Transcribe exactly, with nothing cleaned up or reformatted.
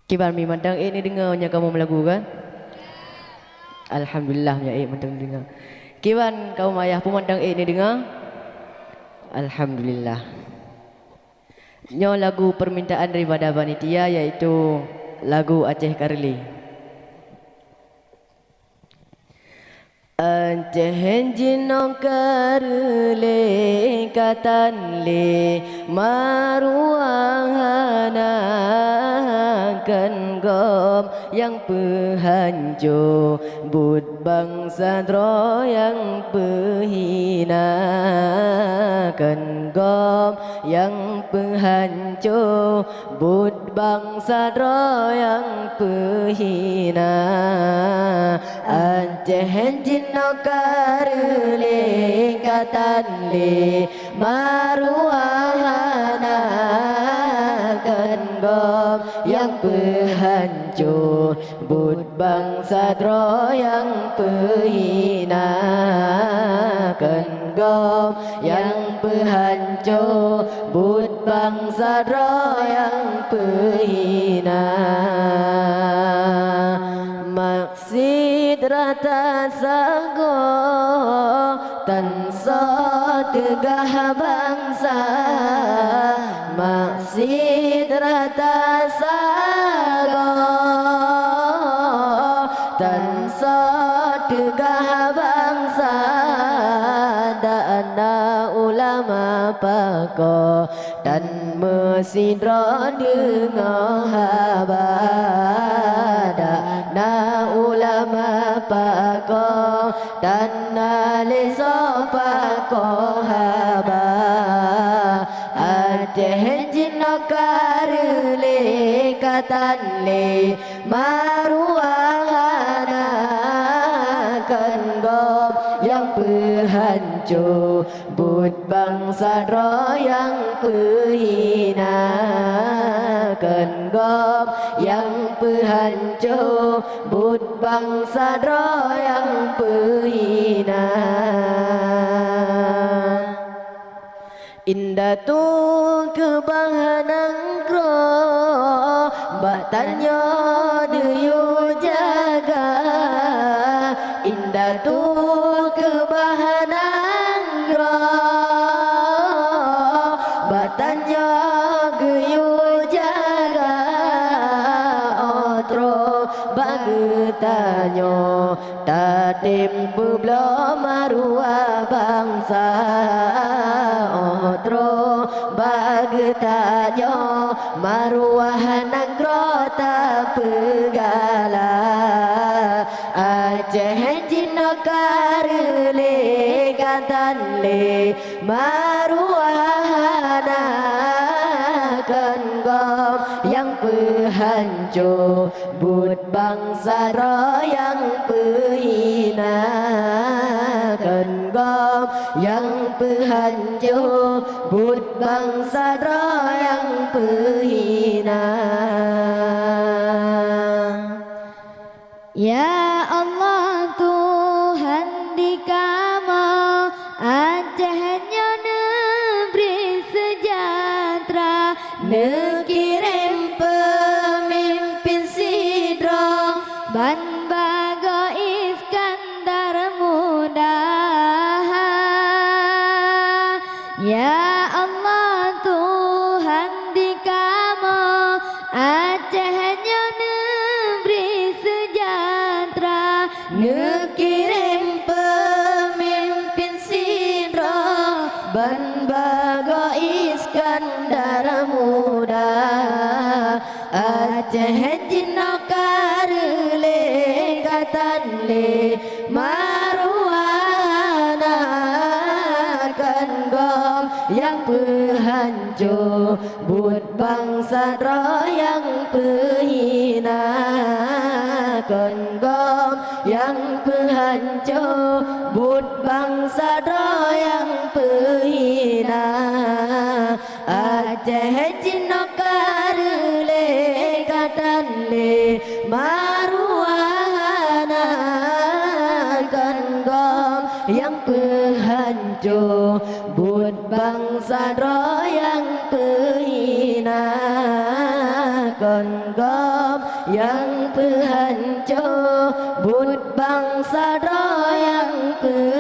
Kiban mi mantong ék neudeungoe nyang kamoe meulagu kan? Alhamdulillah, meunyoe ék mantong neudeungoe. Kiban kamoe ayah pun mantong ék neudeungoe? Alhamdulillah. Nyoe lagu permintaan daripada panitia, yaitu lagu Aceh Kareli. Aceh jinoe ka reulée ka tan lé, maruah hana kheun gob nyang peuhanco, buet bansa droe nyang peuhina kheun gob nyang peuhanco, buet bansa droe nyang peuhina. Aceh jinoe ka reulée ka tan lé, maruah hana kheun gob nyang peuhanco, buet bansa droe nyang peuhina kheun gob nyang peuhanco, buet bansa droe nyang peuhina. Maksiet rata sagoe tan soe teugah bansa, maksiet rata sagoe tan soe teugah bansa, dak na ulama pakoe tan meusidroe deungoe haba, dak na ulama pakoe tan na lé soe pakoe haba. Aceh jinoe ka reulée ka tan lé, maruah hana kheun gob nyang peuhanco, buet bansa droe nyang peuhina kheun gob nyang peuhanco, buet bansa droe nyang peuhina. Indatu keubah nanggroe bak tanyoe deuyue jaga. Indatu keubah nanggroe bak tanyoe geuyue jaga. Oh troh bak geutanyoe tatem peubloe maruah bansa. Oh troh bak geutanyoe maruah nanggroe tapeugala. Aceh jinoe ka reulée ka tan lé, maruah hana kheun gob nyang peuhanco, buet bansa droe nyang peuhina kheun gob nyang peuhanco, buet bansa droe nyang peuhina. Ya Allah Tuhan di kamoe, Aceh nyoe neubri seujahteura, neukirém peumimpén sidroe ban bagoe Iskandar Muda. Ya Allah Tuhan di kamoe, Aceh nyoe neubri seujahteura, neukirém peumimpén sidroe ban bagoe Iskandar Muda. Aceh jinoe ka reulée ka tan lé, maruah hana kheun gob nyang peuhanco, buet bansa droe nyang peuhina kheun gob nyang peuhanco, buet bansa droe nyang peuhina. Aceh jinoe ka reulée ka tan lé, maruah hana kheun gob nyang peuhanco, buet bansa droe nyang peuhina kon gob nyang peuhanco, buet bansa droe nyang peu